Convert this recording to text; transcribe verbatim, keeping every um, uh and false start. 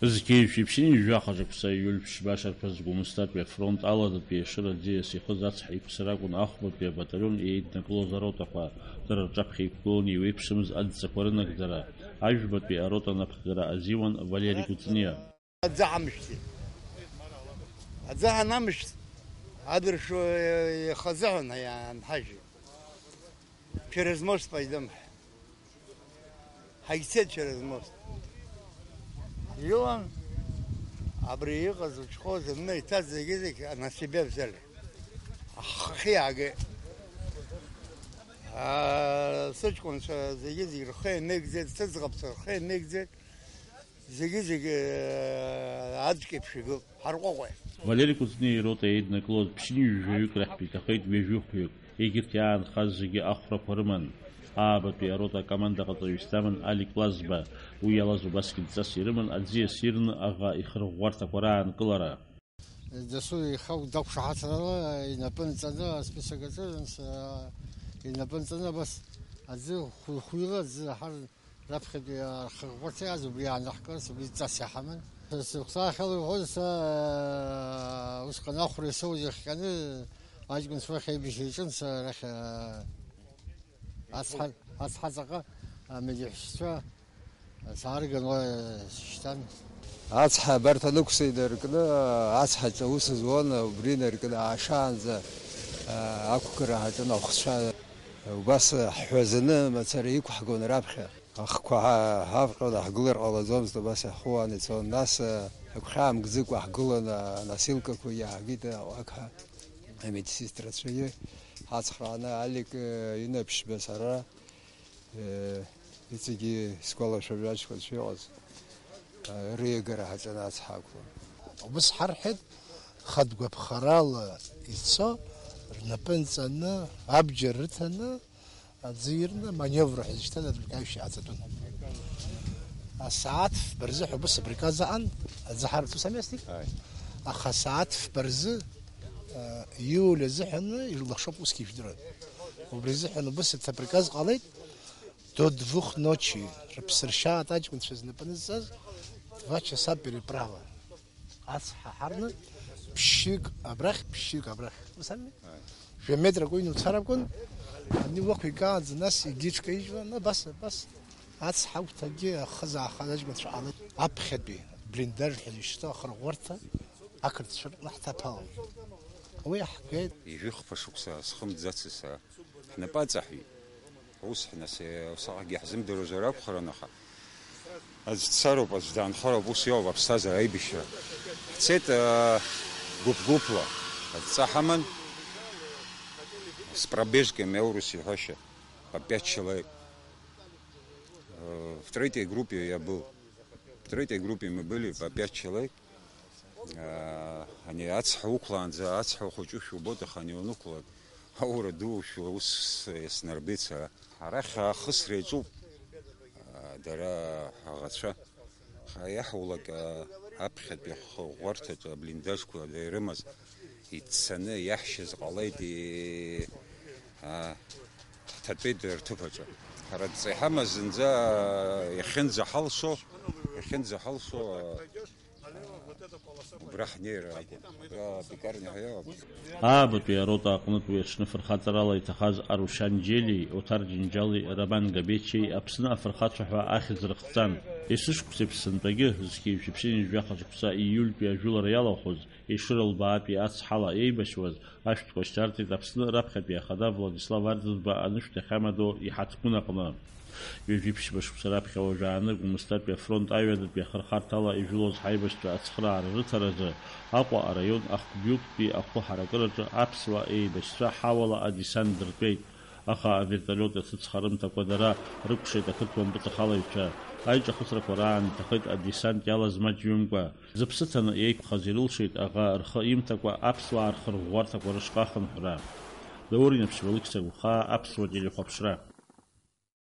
Зқьи жәшәи ԥшьынҩажәи жәаха шықәса ииуль ԥшьба шарԥазы Гәымсҭатәи афронт аладатәи ашыра аӡиас ихыз ацҳа иқәсыр акәын ахәбатәи абаталион еиднакылоз аротақәа. Дара рҿаԥхьа иқәгылан еиуеиԥшымыз адҵақәа рынагӡара. Ажәбатәи арота анапхгара азиуан Валери Кәыҵниа. Аӡы ҳамшәҵеит. Аӡы ҳанамшәҵ, адыршо ихазыҳәан иаанҳажьит. Через мост пойдем. Ҳаицеит через мост. Иуан, абри иҟаз учхоз, зны иҭаз зегьы-зегь на себя взяли. Ахахьы иаагеит. А, сыҷкәынцәа зегьы-зегь рхы ианеигӡеит, сыӡӷабцәа рхы ианеигӡеит. Зегьы-зегьы, э, аӡәк еиԥш игылт, ҳарҟәаҟәа. Валери Кәыҵниа ирота еиднакылоз ԥшьынҩажәаҩык рахьтә иҭахеит ҩажәихәҩык. Егьырҭ иаанхаз зегьы ахәрақәа рыман. Аабатәи арота акомандаҟаҵаҩыс даман Алик Лазба. Уи иалаз убасгьы дҵас ирыман, аӡиас ирны аӷа ихырӷәӷәарҭақәа раанкылара. Дасу ихагә дақәшаҳаҭрала инапы нҵаны асписок аҿы, инапы нҵаны абас аӡы хәы-, хәҩыла аӡы аҳар Раԥхьатәи архырӷәӷәарҭа иааз убри иаанаҳкыларц, убри ҵас иҳаман. Сыхәҭаахьала иуҳәозар, сара усҟан ахәра исоуз иахҟьаны аҷкәынцәа рахь аибашьра иаҿын, сара арахь, ацҳа-, ацҳа ҵаҟа амедеҳәшьцәа саарган уа сышьҭан. Ацҳа абарҭ анықәса инаркны, ацҳаҿы аус зуан, убри инаркны аашаанӡа ақәгара ҳаҿын ахәцәа. Убас ҳҳәазаны мацара иқәҳгон раԥхьа. Ахқәа ҳа-, ҳавҟьон, ҳгылар ҟалаӡомызт, убас иаҳхууан ицон. Нас, э, агәхьаа мкӡыкәа ҳгылан, аносилкақәа иаагеит, э, аҟәақҳа, амедсестрацәагьы ҳацхрааны, Алик, э, Инаԥшьба, сара, э, иҵегьы сгәалашәом аҷкәынцәа иҟаз, э, рыиагара ҳаҿын ацҳа ақәлан. Убас ҳарҳәеит, хатә гәаԥхарала ицо, рнапы нҵаны, абџьар рыҭаны, Аӡы ирны маневр ҳәа изышьҭаз отвлекающий ҟаҵатәын. Асааҭ фба рзы ҳәа убас априказ аҟан, аӡы ҳарҭо самҩасҭеит. Ааи. Аха асааҭ фба рзы, а, иуль азыҳәаны ирлашоуп усгьы ижәдыруан. Убри азыҳәан убас аҭ априказ ҟалеит, до двух ночи рыԥсыршьаат аҷкәынцәа знапы анызҵаз, два часа переправа. Ацҳа ҳарны, ԥшьҩык абрахь, ԥшьҩык абрахь. Ус ами? Ааи. Жәа метрак уҩны уцар акәын, ани уақәикаанӡа, нас егьи ҽкаижьуан, абас, абас. Ацҳа агәҭагьы ахызаахаз аҷкәынцәа ҟалеит. Аԥхьатәи блиндаж ҳәа изышьҭоу ахырӷәӷәарҭа ақырҭцәа рҟны ҳҭаԥалон. Уи ҳгеит. Ижәыхԥа шықәса схымӡацыз сара. Ҳнапы аҵаҳәеит. Ус ҳнас-, усҟакгьы ҳзымдыруазар акәхарын, аха аӡә дцароуп, аӡә даанхароуп, ус иоуп аԥсҭазаара аибашьра. Ҳцеит, аа, гәыԥ-гәыԥла, адҵа ҳаман, с пробежками, аурыс иҳәашьа, по пять человек. Э, в третьей группе я был. В третьей группе мы были, по пять человек. Ани ацҳа уқәлаанӡа, ацҳа хәыҷушәа убоит, аха ани уанықәлак, аура дуушәа ус иаснарбеит сара. Арахь ахысра иаҿуп, а, дара аӷацәа. Аха иаҳулак, а, аԥхьатәи ахырӷәӷәарҭаҿы аблиндажқәа ирымаз, иццаны иаҳшьыз ҟалеит, и-, а, ҳҭатәеит рҭыԥ аҿы. Ҳара адҵа иҳамаз зынӡа, а, иахьынӡаҳалшо, иахьынӡаҳалшо, а, Убра ҳнеир акәын. Убра пекарниа ҳәа иҟан. Аабатәи арота аҟнытә уи аҽны фырхаҵарала иҭахаз Арушьан Џьелиеи Оҭар Џьынџьали Роман Габечиеи Аԥсны афырхацәа ҳәа ахьӡ рыхҵан. Есышықәсеиԥш сынтәагьы, зқьи жәшәи ԥшьынҩажәи жәаха шықәса ииультәи ажәылара иалахәыз, Ешыра лбаатәи ацҳала еибашьуаз ашәҭқәа шьҭарҵеит Аԥсны раԥхьатәи ахада Владислав Арӡынба анышәҭ ахьамадоу иҳаҭгәын аҟны. Ҩажәи ԥшьба шықәса раԥхьа уажәааны Гәымсҭатәи афронт аҩадатәи ахырхарҭала ижәылоз ҳаибашьцәа ацхыраара рыҭаразы Аҟәа араион Ахәбиуктәи ахәы ҳаракыраҿы аԥсуа еибашьцәа ҳауала адесант дыртәеит. Аха авертолиот иацәыцхарымҭакәа дара рыкәшеит ақырҭуа мпыҵахалаҩцәа. Аиҿахысрақәа раан иҭахеит адесант иалаз маҷҩымкәа. Зыԥсы ҭаны еиқәхаз ирылшеит аӷа рхы имҭакәа аԥсуаа рхырӷәӷәарҭақәа рышҟа ахынҳәра. Даур Инаԥшьба, Алықьса Гәхаа, Аԥсуа телехәаԥшра.